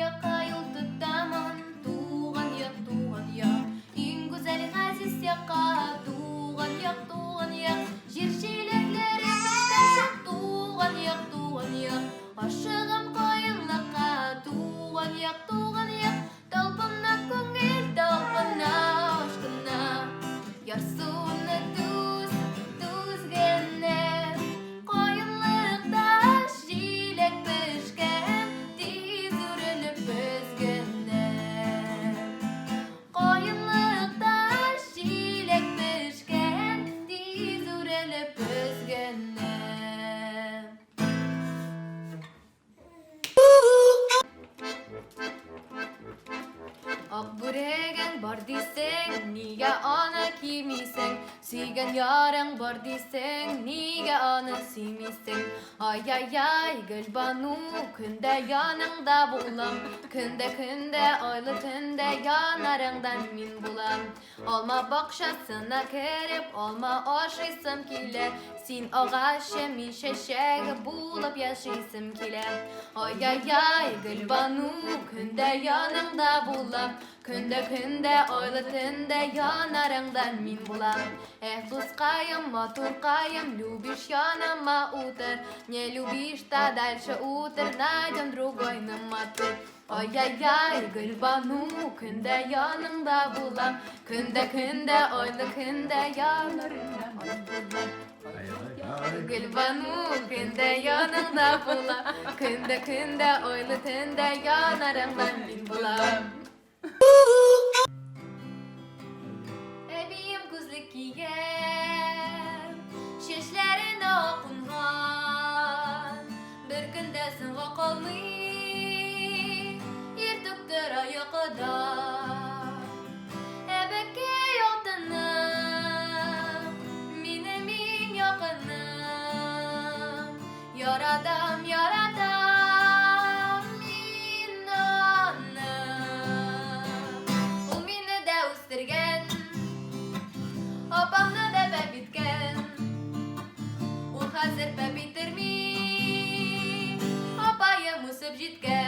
якка юл тотамын, туган як, туган як. Иң гүзәл газиз якка, туган як, туган як. Җир җиләкләре пешкән чак, туган як, туган як. Ашыгам каенлыкка, туган як, туган як. Талпына күңел, талпына, ашкына. Ярсуны түз, түз генә. Каенлыкта җиләк пешкән, тиз үрелеп без генә. Каенлыкта җиләк пешкән, тиз үрелеп без генә. Ак бүрегең бар дисең, нигә аны кимисең? Сөйгән ярың бар дисең, нигә аны сөймисең? Ай-яй-яй, Гөлбану, көндә яныңда булам. Көндә, көндә, айлы төндә янарыңда мин булам. Алма бакчасына кереп, алма ашыйсым килә. Син агачы, мин чәчәк булып яшисем килә. Ай-яй-яй, Гөлбану, көндә яныңда булам. Көндә, көндә, айлы төндә янарыңда мин булам. Эх, дускаем, матуркаем, любишь яныма утыр. Не любишь, та дальше утыр, найдем другой наматыр. Ай-яй-яй, Гөлбану, көндә яныңда булам. Көндә, көндә, айлы көндә янарыңда мин булам. Гөлбану, көндә яныңда булам. Көндә, көндә, айлы төндә янарыңда мин булам. Әбием күзлек кигән, чәчләренә ак кунган. Бер көндә соңга калмый, иртүк тора йокыдан. Әбекәй алтыным, минем иң якыным. Яратам, яратам мин аны. Ул мине дә үстергән, апамны да бәп иткән. Ул хәзер бәп иттерми, апаем үсеп җиткән.